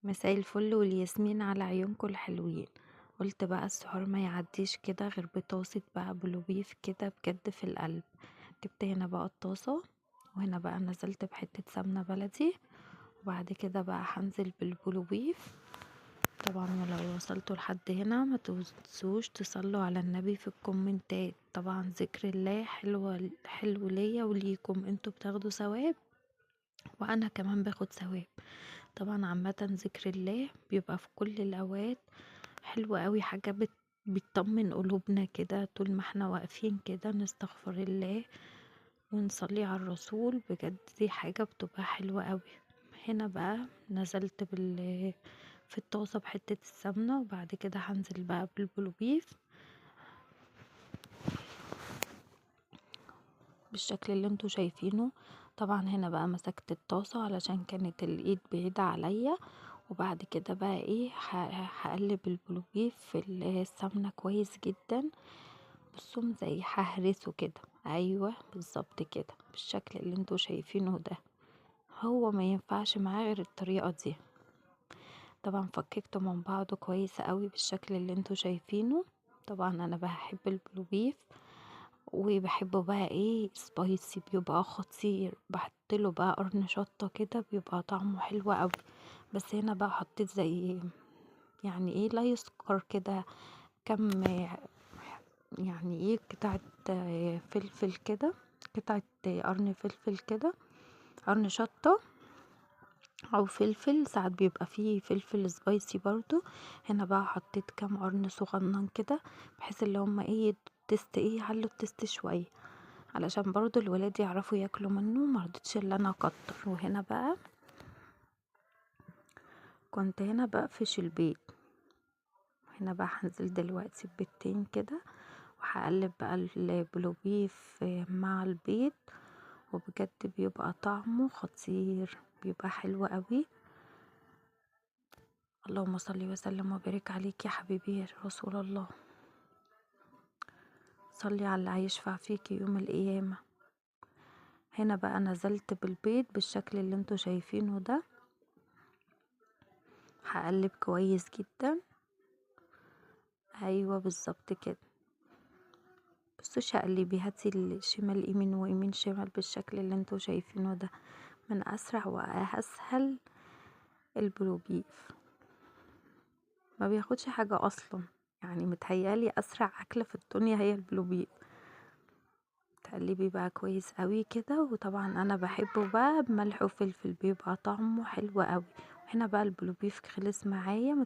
مساء الفل والياسمين على عيونكم الحلوين. قلت بقى السحور ما يعديش كده غير بطاسة بقى بلوبيف كده بجد في القلب. جبت هنا بقى الطاسة، وهنا بقى نزلت بحتة سمنة بلدي، وبعد كده بقى هنزل بالبلوبيف. طبعا ولو وصلتوا لحد هنا ما تنسوش تصلوا على النبي في الكومنتات، طبعا ذكر الله حلو ليا وليكم، انتوا بتاخدوا ثواب وانا كمان باخد ثواب. طبعا عامة ذكر الله بيبقى في كل الاوقات حلو قوي، حاجة بتطمن قلوبنا كده طول ما احنا واقفين كده نستغفر الله ونصلي على الرسول، بجد دي حاجة بتبقى حلوة قوي. هنا بقى نزلت في الطاسة بحتة السمنة، وبعد كده هنزل بقى بالبلوبيف بالشكل اللي انتوا شايفينه. طبعا هنا بقى مسكت الطاسة علشان كانت الايد بعيدة عليا، وبعد كده بقى ايه هقلب البلوبيف في السمنة كويس جدا. بصوا زي ههرسه كده، ايوه بالظبط كده بالشكل اللي انتوا شايفينه ده، هو ما ينفعش معاه غير الطريقة دي. طبعا فككته من بعضه كويس قوي بالشكل اللي انتوا شايفينه. طبعا انا بحب البلوبيف وبحبه بقى ايه spicy، بيبقى خطير، بحطله بقى قرن شطة كده بيبقى طعمه حلو قوي. بس هنا بقى حطيت زي يعني ايه لا يسكر كده، كم يعني ايه قطعة فلفل كده، قطعة قرن فلفل كده، قرن شطة او فلفل، ساعات بيبقى فيه فلفل spicy برضو. هنا بقى حطيت كام قرن صغنن كده بحيث اللي هما ايه taste، ايه علوا ال taste شوية علشان برضو الولاد يعرفوا ياكلوا منه، ما رضيتش اللي انا اكتر. وهنا بقى كنت هنا بقفش البيض، هنا بقى هنزل دلوقتي ببيضتين كده وهقلب بقى البلوبيف مع البيض، وبجد بيبقى طعمه خطير، بيبقى حلو قوي. اللهم صل وسلم وبارك عليك يا حبيبي يا رسول الله، صلي على اللي هيشفع فيك يوم القيامة. هنا بقى نزلت بالبيض بالشكل اللي انتوا شايفينه ده، هقلب كويس جدا، ايوه بالظبط كده. بصوا شقلبي، هاتي الشمال يمين ويمين شمال بالشكل اللي انتوا شايفينه ده، من اسرع واسهل البلوبيف، ما بياخدش حاجة اصلا، يعني متهيالي اسرع اكلة في الدنيا هي البلوبيف. تقلبي بقى كويس قوي كده، وطبعا انا بحبه بقى بملح وفلفل، بيبقى طعمه حلو قوي. هنا بقى البلوبيف خلص معايا.